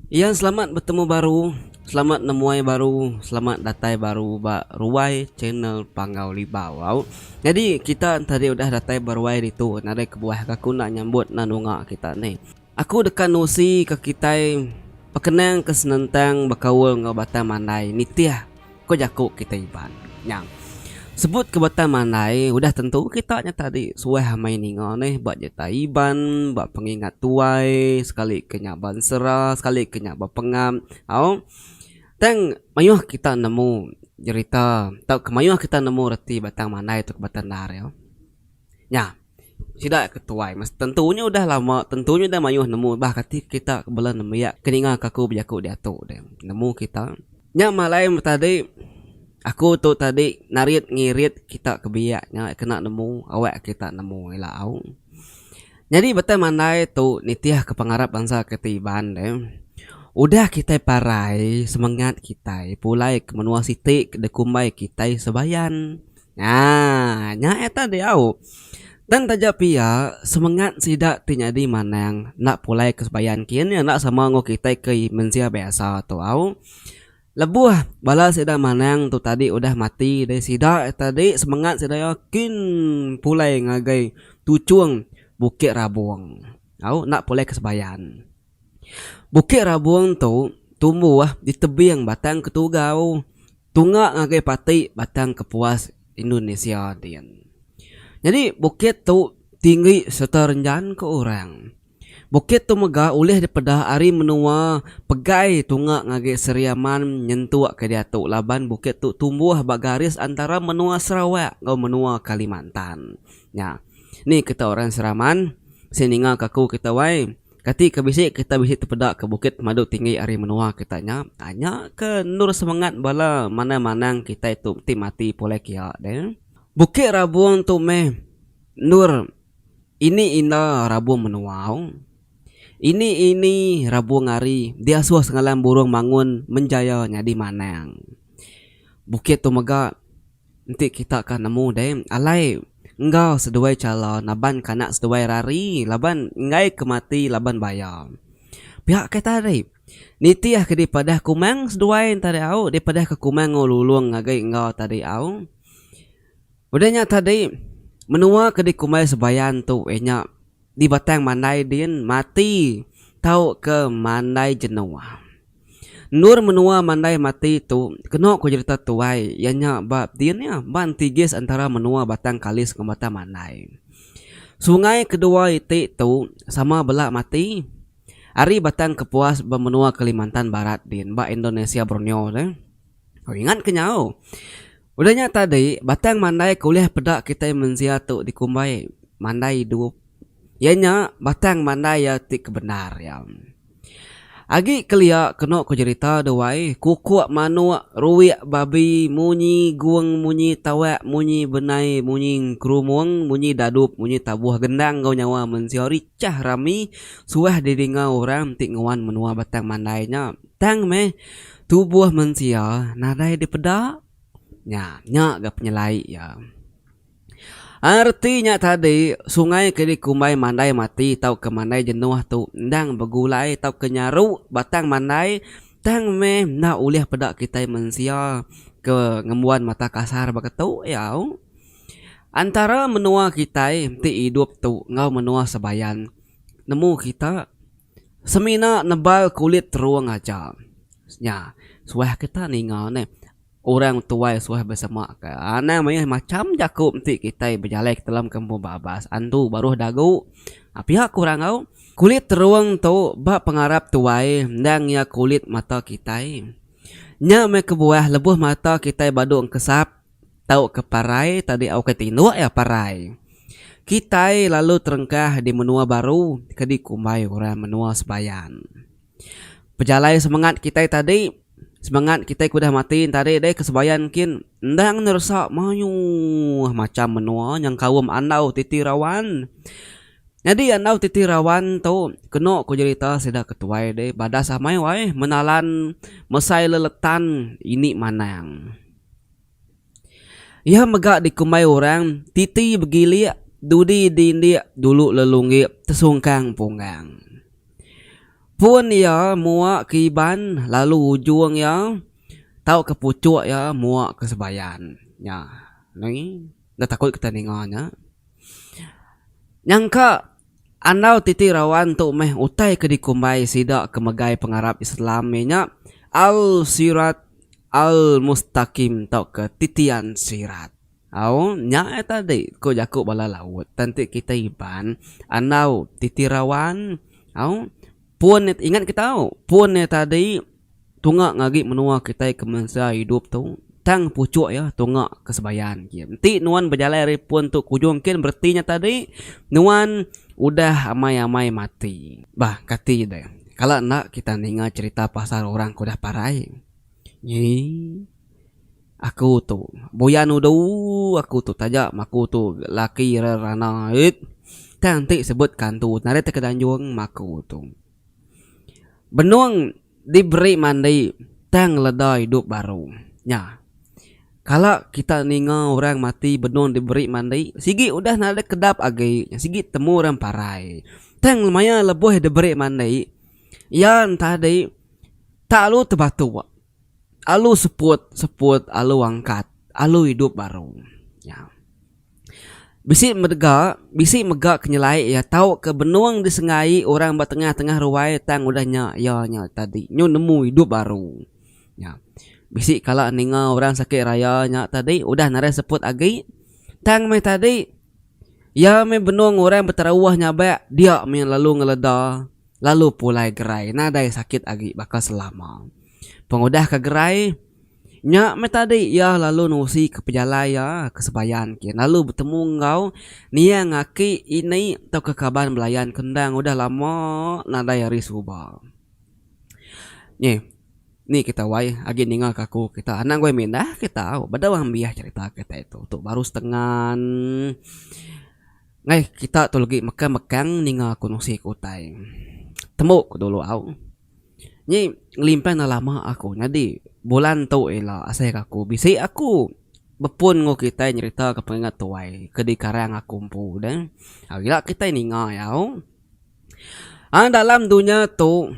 Iya selamat betemu baru, selamat nemuai baru, selamat datai baru ba ruai channel Panggau Libau au. Nyadi kita tadi udah datai ba ruai ditu nadai kebuah ka aku enda nyambut enda nunga kita nih. Aku deka nusi ke kitai pekenang ke senentang bekaul enggau Batang Mandai nitih Ko jaku kitai Iban nya. Sebut ke Batang Mandai udah tentu kita nya tadi suah amai ninga neh ba jerita Iban, ba pengingat tuai, sekali ke nya ba ensera, sekali ke nya ba pengap au. Tang mayuh kita nemu jerita tauka mayuh kita nemu reti Batang Mandai tauka Batang Ndar iya. Nya. Sida ke tuai mes tentu nya udah lama tentu nya udah mayuh nemu bah kati kita ke bala nembiak ke ninga ke aku bejaku diatu deh nemu kita. Nya malai meh tadi aku tu tadi narit ngirit kita ke biak nya kena nemu awak kita nemu ila au. Nyadi Batang Mandai tu nitih ke pengarap bansa kitai Iban deh udah kitai parai semengat kitai pulai ke menua siti ke dikumbai kitai Sebayan. Nya, nya eta diau. Tang taja pia, semengat sida ti nyadi manang enda pulai ke sebayan kin nya enda sama enggau kitai ke mensia biasa tu au. Lebuh bala sida manang tu tadi udah mati deh sida tadi semengat sida iya kin pulai ngagai tuchung Bukit Rabong au enda pulai ke sebayan. Bukit Rabong tu tumbuh di tebing Batang Ketugau. Tunga ngagai parti Batang Kepuas Indonesia din. Nyadi bukit tu tinggi sereta renjan ke orang. Bukit tu mega ulih dipeda ari menua pegai tunga ngagai Seri Aman nyentuk ke diatu laban bukit tu tumbuh ba garis antara menua Sarawak enggau menua Kalimantan. Nya. Ni kita orang Seri Aman bisi ninga ka aku kita wai. Kati ke bisi kita bisi tepeda ke bukit pemadu tinggi ari menua kita nya, nya ke endur semengat bala manang-manang kitai tu ti mati pulai kia deh. Bukit Rabung tu meh endur ini inda Rabung menua. Ini ini Rabung ari diasuh Sengalang Burung Mangun Menjaya nyadi manang. Bukit tu mega. Enti kita ka nemu deh alai enggau seduai chala naban ka anak seduai rari laban enggai ke mati laban baya. Pia ke tadi nitih ke dipadah kumang seduai tadi au dipadah ke kumang enggau lulong ngagai enggau tadi au. Udah nya tadi menua ke dikumbai sebayan tu iya nya Di Batang Mandai din mati tauka mandai jenuh. Endur menua mandai mati tu kenu ku jerita tuai iya nya ba din iya ba entigis antara menua Batang Kalis enggau Batang Mandai. Sungai kedua iti tu sama bela mati ari Batang Kepuas ba menua Kalimantan Barat din ba Indonesia Borneo tu. Ingat ke nyau. Udah nya tadi, batang mandai ke ulih peda kitai mensia tu dikumbai mandai idup. Iya nya batang mandai iya ti kebendar iya. Agi kelia kenu ku jerita duai, kukuk manuk, ruik babi, munyi gung, munyi tawak, munyi benai, munyi engkerumung, munyi dadup, munyi tabuh gendang enggau nyawa mensia richah rami suah didinga orang ti nguan menua batang mandai nya. Tang meh tubuh mensia nadai dipeda nya, nya ga penyelai iya. Reti nya tadi, sungai ke dikumbai Mandai Mati tauka Mandai Jenuh tu endang begulai tauka nyaru batang mandai tang meh enda ulih peda kitai mensia ke ngembuan mata kasar baka tu iya. Antara menua kitai ti idup tu enggau menua Sebayan nemu kita. Semina nebal kulit terung aja. Nya, suah kita ninga neh. Orang tuai suah besema ka anang mayuh macham jaku enti kitai bejalai ke dalam kampung babas antu baruh dagu. Pia ku orang au. Kulit terung tu ba pengarap tuai endang iya kulit mata kitai. Nya meh kebuah lebuh mata kitai badu engkesap Tauka parai tadi au ke tinduk iya parai. Kitai lalu terengkah di menua baru ke dikumbai orang menua Sebayan. Pejalai semengat kitai tadi, semengat kitai ke udah mati tadi deh ke Sebayan kin endang neresa mayuh macham menua nyengkaum andau titi rawan. Nyadi andau titi rawan tu kenu ku jerita sida ke tuai deh badas amai wai menalan mesai leletan ini manang. Iya mega dikumbai orang titi begilik dudi dindik dulu lelunggik tesungkang punggang. Pun iya mua ke Iban lalu ujung iya tauka puchuk iya mua ke Sebayan. Nya. Ni enda takut kita ninga nya. Nyangka andau titi rawan tu meh utai ke dikumbai sida ke megai pengarap Islam iya nya Al-Sirat Al-Mustaqim tauka Titian Sirat. Au, nya iya tadi ku jaku bala laut tang ti kitai Iban andau titi rawan au pun ingat kita au pun iya tadi tunga ngagi menua kitai ke mensia idup tu tang puchuk iya tunga ke sebayan agi. Enti nuan bejalai ari pun tu ke ujung kin bereti nya tadi nuan udah amai-amai mati. Bah kati deh kala enda kita ninga cherita pasal orang ke udah parai. Nyi. Aku tu buya nudu aku tu taja maku tu laki rerana it tang enti sebut kantu nadai tekedanjung maku tu. Benung diberi mandi tang leda idup baru nya. Kala kita ninga orang mati benung diberi mandi sigi udah nadai kedap agi sigi temu orang parai. Tang maya lebuh diberi mandi iya entadi tak lalu tebatuk. Alu seput seput alu angkat alu idup baru. Nya. Bisi mega bisi mega ke nyelai iya tau ke benung disengai orang ba tengah tengah ruai tang udah nya iya nya tadi nyu nemu idup baru. Nya. Bisi kala ninga orang sakit raya nya tadi udah nadai seput agi tang meh tadi iya meh benung orang beterauh nyabak dia meh lalu ngeleda. Lalu pulai gerai nadai sakit agi baka selama. Pengudah ke gerai, nya meh tadi iya lalu nusi ke pejalai iya ke sebayan kin lalu betemu enggau niang aki ini tauka kaban belayan ke endang udah lama nadai ari suba. Nyi, ni kita wai agi ninga ke aku kita anang guai mindah kita au bedau ambih cherita kitai tu. Tu baru setengan. Ngai kita tu legi mekang mekang ninga aku nusi ke utai. Tembu ku dulu au. Nyi ngelimpang enda lama aku nyadi bulan tu ila asai ka aku bisi aku bepun enggau kitai nyerita ke pengingat tuai ke dikarang aku empu deh. Au ila kitai ninga iya au. Ang dalam dunya tu.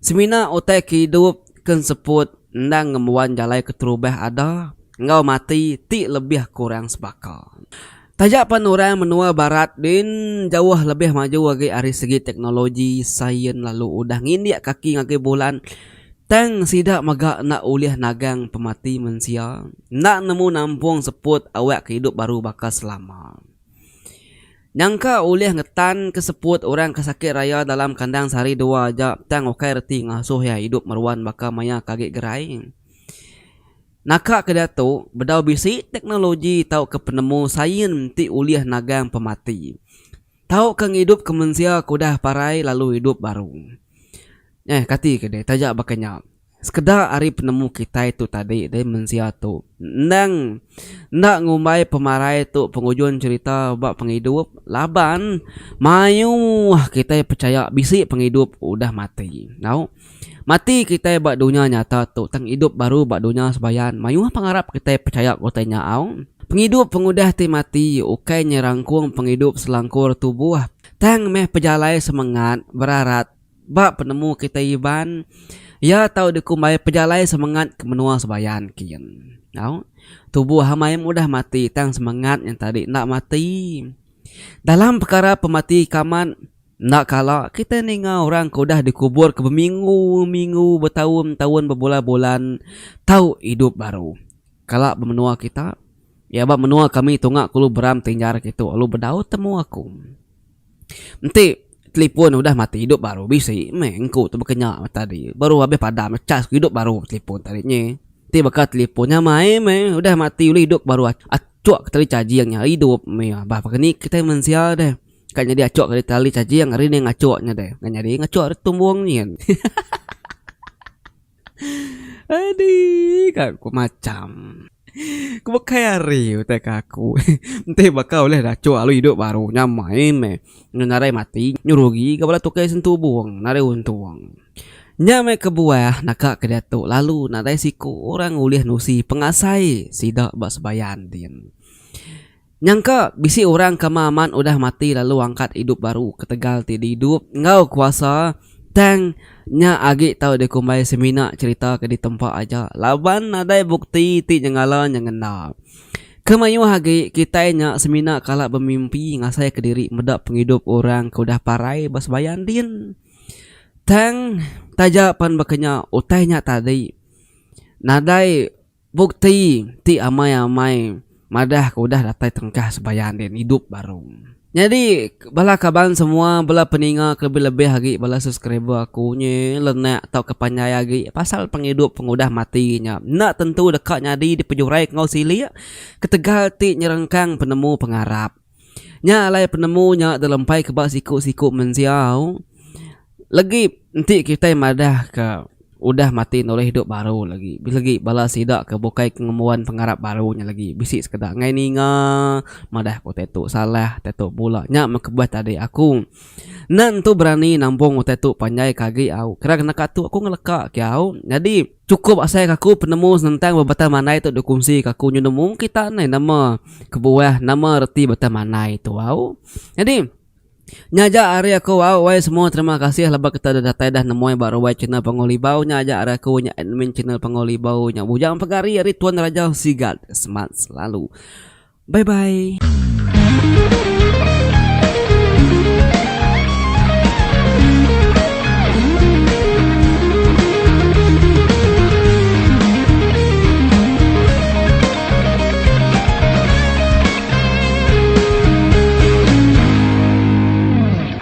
Semina utai ke idup ke enseput endang ngembuan jalai keterubah ada enggau mati ti lebih kurang sebaka. Taja pan orang menua barat din jauh lebih maju agi ari segi teknologi, sains lalu udah ngindik kaki ngagai bulan tang sida mega enda ulih nagang pemati mensia enda nemu nampung seput awak ke idup baru baka selama. Nyangka ulih ngetanka seput orang ke sakit raya dalam kandang sehari dua aja tang ukai reti ngasuh iya idup meruan baka maya ke agi gerai. Naka ke diatu, bedau bisi teknologi tauka penemu sains ti ulih nagang pemati tauka ngidupka mensia ke udah parai lalu idup baru. Eh kati ke deh taja baka nya. Sekeda ari penemu kitai tu tadi deh mensia tu endang enda ngumbai pemarai tu pengujung cherita ba pengidup laban mayuh kitai pechaya bisi pengidup udah mati. Tau mati kitai ba dunya nyata tu tang idup baru ba dunya sebayan mayuh pengarap kitai pechaya ku utai nya au. Pengidup pengudah ti mati ukai nyerangkung pengidup selangkur tubuh tang meh pejalai semengat berarat. Ba penemu kitai Iban, iya tau dikumbai pejalai semengat ke menua Sebayan kin. Au, tubuh amai mudah mati tang semengat nya tadi enda mati. Dalam pekara pemati kamat, enda kala kitai ninga orang ke udah dikubur ke beminggu-minggu, betaun-taun, bebulan-bulan tau idup baru. Kala ba menua kita, iya ba menua kami tunga kulu beram tinjar kitu lalu bedau temu aku. Enti telipon udah mati idup baru bisi meh engku tu baka nya tadi baru abih padam cas ku idup baru telipon tadi nyi. Ti baka telipon nyamai meh udah mati ulih idup baru achuk ke tali charging nya idup meh bah baka ni kitai mensia deh ka nyadi achuk ke tali charging ari nih ngachuk nya deh nyadi ngachuk ari tumbung nyin. Adi ka ku macam. Ku bukai hari utai ka aku. Enti baka ulih dachuk lalu idup baru nyamai meh. Nyu nadai mati nyu rugi ga bala tukei sentubung nadai untung. Nya meh kebuah naka ke diatu lalu nadai siku orang ulih nusi pengasai sida ba sebayan din. Nyangka bisi orang ke amat-amat udah mati lalu angkat idup baru ketegal ti diidup enggau kuasa. Tang nya agi tau dikumbai semina cherita ke ditempa aja laban nadai bukti ti nyengala nyengenda. Ke mayuh agi kitai nya semina kala bemimpi ngasaika diri meda pengidup orang ke udah parai ba sebayan din. Tang taja pan baka nya utai nya tadi nadai bukti ti amai-amai madah ke udah datai tengkah sebayan din idup baru. Nyadi bala kaban semua bala peninga ke lebih-lebih agi bala subscriber aku nyi lenak tauka panjai agi pasal pengidup pengudah mati nya enda tentu deka nyadi dipejurai enggau silik ketegal ti nyerengkang penemu pengarap. Nya alai penemu nya dilempai ke ba siku-siku mensia. Legi enti kitai madah ka udah mati nulih idup baru lagi legi bala sida ke bukai ke ngembuan pengarap baru nya lagi bisi sekeda enggai ninga madah ku utai tu salah utai tu bula nya meh kebuah tadi aku enda nentu berani nampung utai tu panjai ke agi au kira ke naka tu aku ngeleka ke au nyadi chukup asai ke aku penemu senentang ba Batang Mandai tu dikongsi ke aku nyu nemu kita neh nama kebuah nama reti Batang Mandai tu au nyadi. Nya aja ari aku au wai semua terima kasih laban kita udah datai dah nemuai ba ruai channel Panggau Libau nya aja ari aku nya admin channel Panggau Libau nya Bujang Pegari ari Tuan Raja Sigat semat selalu bye bye.